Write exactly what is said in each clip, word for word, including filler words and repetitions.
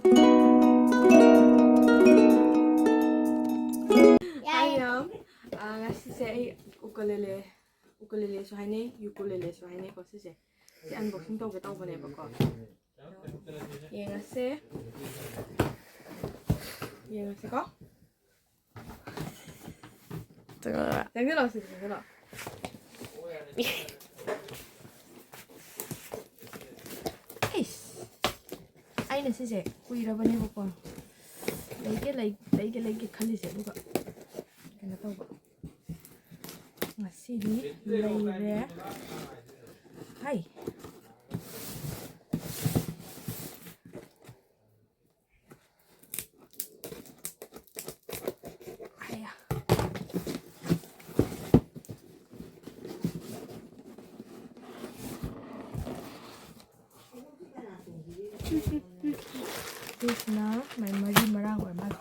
Hi, ꯌꯥꯏ꯫ ꯃꯌꯥꯝ꯫ ꯑꯥ, ꯉꯁꯤꯁꯦ ꯑꯩ ꯎꯀꯂꯦꯂꯦ, ꯎꯀꯂꯦꯂꯦꯁꯨ ꯍꯥꯏꯅꯩ, ꯌꯨꯀꯨꯂꯦꯂꯦꯁꯨ ꯍꯥꯏꯅꯩꯀꯣ ꯁꯤꯁꯦ꯫ ꯁꯤ unboxing ꯇꯧꯒꯦ ꯇꯧꯕꯅꯦꯕꯀꯣ꯫ ꯌꯦꯡꯉꯁꯦ꯫ ꯌꯦꯡꯉꯁꯤꯀꯣ꯫ ꯆꯪꯁꯤꯜꯂꯛꯑꯣ, ꯁꯤꯗ ꯆꯪꯁꯤꯜꯂꯛꯑꯣ꯫ ꯏꯁ! ꯑꯩꯅ ꯁꯤꯁꯦ ꯀꯨꯏꯔꯕꯅꯦꯕꯀꯣ꯫ ꯂꯩꯒꯦ, ꯂꯩ-, ꯂꯩꯒꯦ, ꯂꯩꯒꯦ ꯈꯜꯂꯤꯁꯦ, ꯑꯗꯨꯒ ꯀꯩꯅꯣ ꯇꯧꯕ꯫ ꯉꯁꯤꯗꯤ ꯂꯩꯔꯦ꯫ ꯍꯥꯏ꯫ ꯑꯌꯥ꯫ ꯁꯤꯁꯤꯅ ꯃꯥꯏ ꯃꯔꯤ ꯃꯔꯥꯡ ꯑꯣꯏꯔ ꯃꯥꯜꯂꯦ꯫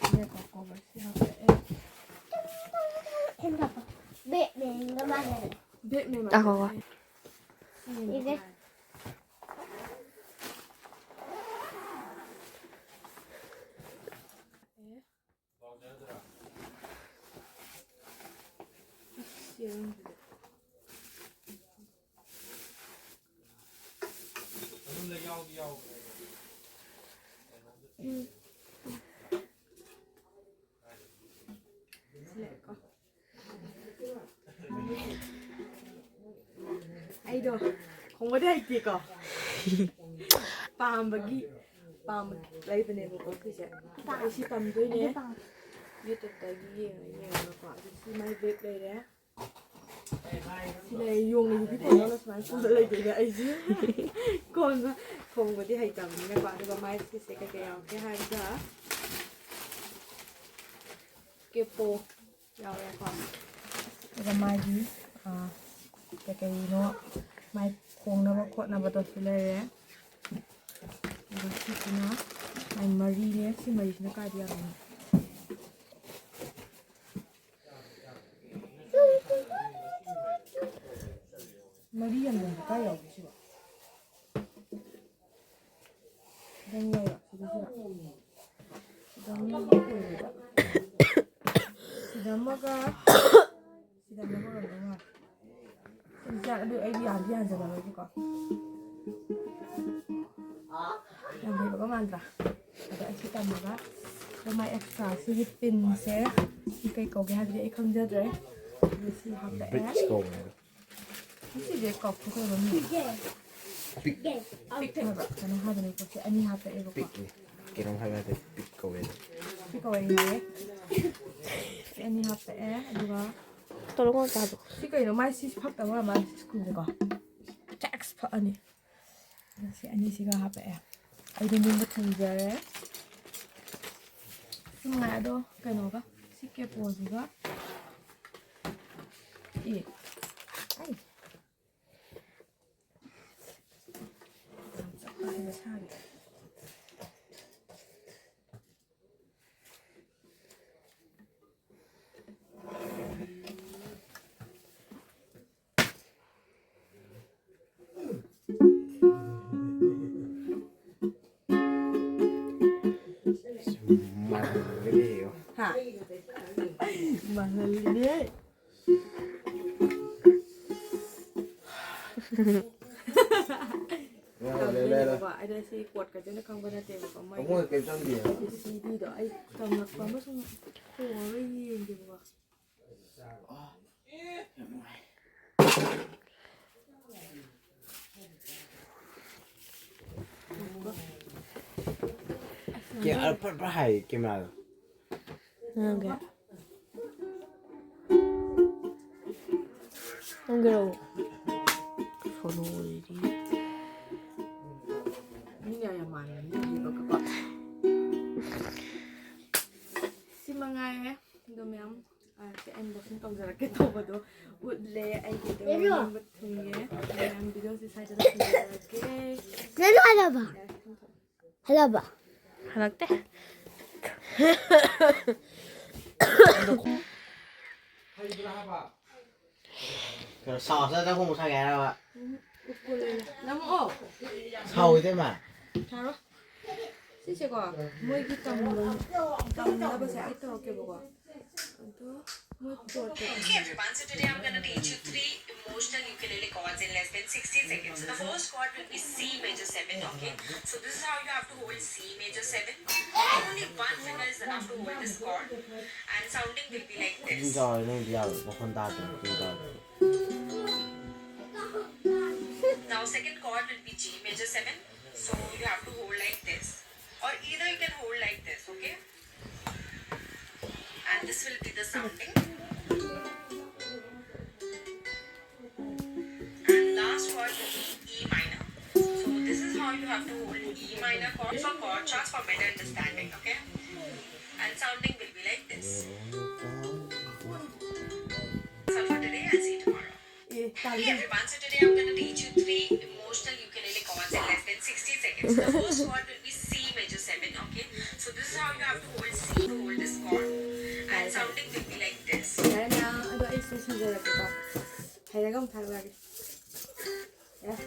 ꯁꯤꯗꯀꯣ cover ꯁꯤ ꯍꯥꯞꯄꯛꯑꯦ꯫ Batman ꯒ ꯃꯥꯟꯅꯔꯦ꯫ Batman ꯑꯍꯣ꯫ ꯃꯥꯟꯅꯔꯦ꯫ ꯁꯤ ꯌꯦꯡꯕ ꯏꯗꯦ꯫ ꯇꯥꯔꯦ꯫ ꯑꯩꯗꯣ ꯈꯣꯡꯕꯗꯤ ꯍꯩꯇꯦꯀꯣ꯫ ꯄꯥꯝꯕꯒꯤ, ꯄꯥꯝꯕ ꯂꯩꯕꯅꯦꯕꯀꯣ ꯁꯤꯁꯦ꯫ ꯑꯩ ꯁꯤ ꯇꯝꯗꯣꯏꯅꯦ꯫ YouTube-ꯇꯒꯤ ꯌꯦꯡꯉ ꯌꯦꯡꯉꯒꯀꯣ꯫ ꯑꯗꯨ ꯁꯤ ꯃꯥꯏ bag ꯂꯩꯔꯦ꯫ ꯁꯤ ꯂꯩꯔꯦ꯫ ꯌꯣꯡꯒꯤ ꯅꯨꯄꯤ ꯈꯣꯡꯗꯧꯅ ꯁꯨꯃꯥꯏꯅ ꯀꯣꯟꯗ ꯂꯩꯗꯣꯏꯅꯦ ꯑꯩꯁꯦ꯫ ꯀꯣꯟꯕ ꯈꯣꯡꯕꯗꯤ ꯍꯩꯇꯕꯅꯤꯅꯀꯣ꯫ ꯑꯗꯨꯒ ꯃꯥꯏ ꯁꯤꯁꯦ ꯀꯩꯀꯩ ꯌꯥꯎꯒꯦ ꯍꯥꯏꯕꯗ capo ꯌꯥꯎꯔꯦꯀꯣ꯫ ꯑꯗꯨꯒ ꯃꯥꯒꯤ, ꯑꯥ, ꯀꯩꯀꯩꯅꯣ ꯃꯥꯏ ꯈꯣꯡꯅꯕ ꯈꯣꯠꯅꯕꯗꯣ ꯁꯤ ꯂꯩꯔꯦ꯫ ꯑꯗꯨꯒ ꯁꯤꯁꯤꯅ ꯃꯥꯏ ꯃꯔꯤꯅꯦ꯫ ꯁꯤ ꯃꯔꯤꯁꯤꯅ ꯀꯥꯏꯗ ꯌꯥꯎꯔꯤꯅꯣ? ꯃꯔꯤ ꯌꯥꯝꯗꯕꯗꯣ ꯀꯥꯏ ꯌꯥꯎꯒꯦ ꯁꯤꯕꯣ? ꯑꯅꯤ ꯂꯩꯔꯣ? ꯁꯤꯗ, ꯁꯤꯗ꯫ ꯁꯤꯗ ꯑꯃ ꯑꯣꯏꯔꯦꯕ꯫ ꯁꯤꯗ ꯑꯃꯒ, ꯁꯤꯗ ꯑꯃꯒ ꯑꯣꯏꯔꯝꯗꯧ ꯃꯥꯜꯂꯦ꯫ ꯁꯤꯗ ꯑꯗꯨ ꯑꯩꯗꯤ ꯌꯥꯟꯗꯤ ꯌꯥꯟꯖꯜꯂꯔꯣꯏꯒꯦꯀꯣ꯫ ꯌꯥꯝ ꯍꯩꯕꯒ ꯃꯥꯟꯗ꯭ꯔꯥ? ꯑꯗꯣ ꯑꯩ ꯁꯤ ꯇꯝꯃꯒ ꯑꯗꯣ ꯃꯥꯏ ꯑꯦꯛꯁꯇ꯭ꯔꯥ ꯁꯤꯒꯤ ꯄꯤꯟꯁꯦ ꯁꯤ ꯀꯩ ꯀꯧꯒꯦ ꯍꯥꯏꯕꯗꯤ ꯑꯩ ꯈꯪꯖꯗ꯭ꯔꯦ꯫ ꯑꯗꯣ ꯁꯤ ꯍꯥꯞꯄꯛꯑꯦ꯫ ꯕ꯭ꯔꯤꯛꯁ ꯀꯧꯕꯅꯦ꯫ ꯁꯤꯁꯦ ꯀꯧꯊꯣꯛꯈ꯭ꯔꯕ ꯃꯤ꯫ ꯄꯤꯛ꯫ ꯄꯤꯛ ꯍꯥꯏꯕ꯭ꯔꯥ? ꯀꯩꯅꯣ ꯍꯥꯏꯕꯅꯤꯀꯣ꯫ ꯁꯤ ꯑꯅꯤ ꯍꯥꯞꯄꯛꯑꯦꯕꯀꯣ꯫ ꯄꯤꯛꯅꯤ꯫ ꯀꯩꯅꯣꯝ ꯍꯥꯏꯕ ꯌꯥꯗꯦ꯫ ꯄꯤꯛ ꯀꯧꯋꯦ꯫ ꯄꯤꯛ ꯀꯧꯋꯦ ꯍꯥꯏꯌꯦ꯫ ꯁꯤ ꯑꯅꯤ ꯍꯥꯞꯄꯛꯑꯦ꯫ ꯑꯗꯨꯒ ꯇꯧꯔꯣ ꯉꯥꯛꯇ ꯍꯥꯏꯕ꯫ ꯁꯤ ꯀꯩꯅꯣ? ꯃꯥꯏ ꯁꯤ ꯐꯛꯇꯕ ꯑꯣꯏꯔ ꯃꯥꯜꯂꯦ ꯁꯤ ꯁ꯭ꯀꯨꯜꯁꯦꯀꯣ꯫ ꯆꯦꯛꯁ ꯐꯛ ꯑꯅꯤ꯫ ꯑꯗꯣ ꯁꯤ ꯑꯅꯤꯁꯤꯒ ꯍꯥꯞꯄꯛꯑꯦ꯫ ꯑꯩꯗꯤ ꯅꯤꯡꯕ ꯊꯨꯡꯖꯔꯦ꯫ ꯁꯤ ꯃꯉꯥꯏ꯫ ꯑꯗꯣ ꯀꯩꯅꯣꯒ ꯁꯤ ꯀꯦꯄꯣꯁꯤꯒ꯫ ꯑꯦ꯫ ꯑꯩ꯫ ꯌꯥꯝ ꯆꯞꯄ ꯍꯥꯏꯕ ꯁꯥꯒꯦ꯫ ꯃꯥꯜꯍꯟꯒꯅꯤ꯫ ꯍꯥ? ꯃꯥꯜꯍꯜꯂꯤꯅꯦ꯫ ꯂꯩꯔꯣ, ꯂꯩꯔꯣ, ꯂꯩꯔꯣ꯫ ꯇꯝꯗꯣꯏꯅꯦꯕꯀꯣ꯫ ꯑꯩꯅ ꯁꯤ ꯀꯣꯠꯀꯁꯦ ꯑꯝꯇ ꯈꯪꯕ ꯅꯠꯇꯦꯕꯀꯣ꯫ ꯃꯣꯏꯒꯤ ꯑꯃꯨꯛ ꯀꯩꯝ ꯆꯪꯗꯤꯌꯦ꯫ ꯑꯦ ꯕꯤ ꯁꯤ ꯗꯤꯗꯣ ꯑꯩ ꯇꯝꯂꯛꯄ ꯑꯃ ꯁꯨꯝ ꯊꯣꯡꯉꯒ ꯌꯦꯡꯒꯦꯕꯀꯣ꯫ ꯀꯦ-, ꯑ, ꯐꯠ ꯐꯠ ꯍꯥꯏ ꯀꯦꯃꯦꯔꯥꯗꯣ꯫ ꯉꯥꯡꯒꯦ꯫ ꯉꯥꯡꯒꯦꯔꯣ? ꯁꯣꯅꯣ ꯑꯣꯏꯔꯤ꯫ ꯃꯤ ꯌꯥꯝ ꯌꯥꯝ ꯃꯥꯟꯕꯅꯤ ꯌꯦꯡꯕꯒꯀꯣ꯫ ꯁꯤ ꯃꯉꯥꯏꯔꯦ꯫ ꯑꯗꯣ ꯃꯌꯥꯝ ꯑꯥ, ꯁꯤ unboxing ꯇꯧꯖꯔꯛꯀꯦ ꯇꯧꯕꯗꯣ ꯎꯠꯂꯦ꯫ ꯑꯩꯒꯤꯗꯣ ꯅꯤꯡꯕ ꯊꯨꯡꯉꯦ꯫ ꯃꯌꯥꯝ videoꯁꯦ ꯁ꯭ꯋꯥꯏꯗ ꯂꯣꯏꯁꯤꯟꯖꯔꯒꯦ꯫ ꯆꯠꯂꯣ ꯍꯜꯂꯕ? ꯌꯥꯔꯦ, ꯊꯝꯃꯣ, ꯊꯝꯃꯣ꯫ ꯍꯜꯂꯕ? ꯍꯜꯂꯛꯇꯦ꯫ ꯀꯩꯅꯣ, ꯁꯥꯎꯁ ꯅꯠꯇ꯭ꯔ ꯈꯣꯡꯎꯞ ꯁꯥꯒꯦ ꯍꯥꯏꯔꯕ? ꯎꯝ, ꯎꯀꯨꯜ ꯑꯣꯏꯅ ꯅꯝꯃꯛꯑꯣ꯫ ꯁꯥꯎ ꯏꯇꯩꯃ꯫ ꯁꯥꯔꯣ꯫ ꯁꯤꯁꯦꯀꯣ, ꯃꯣꯏꯒꯤ ꯇꯝꯕ ꯇꯝꯅꯕꯁꯦ ꯑꯩ ꯇꯧꯔꯛꯀꯦꯕꯀꯣ꯫ ꯑꯗꯣ ꯃꯣꯏ ꯄꯣꯠꯇꯣ Okay, everyone, so today I'm gonna teach you three emotional ukulele chords in less than sixty seconds. So the first chord will be C major seven, okay? So this is how you have to hold C major seven. And only one finger is enough to hold this chord. And sounding will be like this. ꯆꯤꯡ ꯆꯥꯎꯔꯦ ꯅꯪꯗꯤ ꯌꯥꯔꯣꯏ ꯃꯈꯣꯟ ꯇꯥꯗ꯭ꯔꯦ ꯆꯤꯡ ꯆꯥꯎꯔꯦ Now second chord will be G major seven. So you have to hold like this. Or either you can hold like this, okay? And this will be the sounding. And last chord will be E minor. So this is how you have to hold E minor chord for chord charts for better understanding, okay? And sounding will be like this. That's all for today. I'll see you tomorrow. A Hey ꯇꯥꯜꯂꯤ everyone, so today I'm gonna teach you three emotional ukulele chords in less than sixty seconds. The first chord will be C major seven, okay? So this is how you have to hold C, to hold this chord. And sounding will be like this. ꯌꯥꯔꯦ ꯃꯌꯥꯝ ꯑꯗꯣ ꯑꯩ ꯁꯨꯝ ꯁꯤꯟꯖꯔꯛꯀꯦꯀꯣ꯫ ꯍꯩꯔꯒ ꯑꯃꯨꯛ ꯊꯥꯒꯠꯂꯛꯑꯒꯦ꯫ ꯌꯥꯔꯦ꯫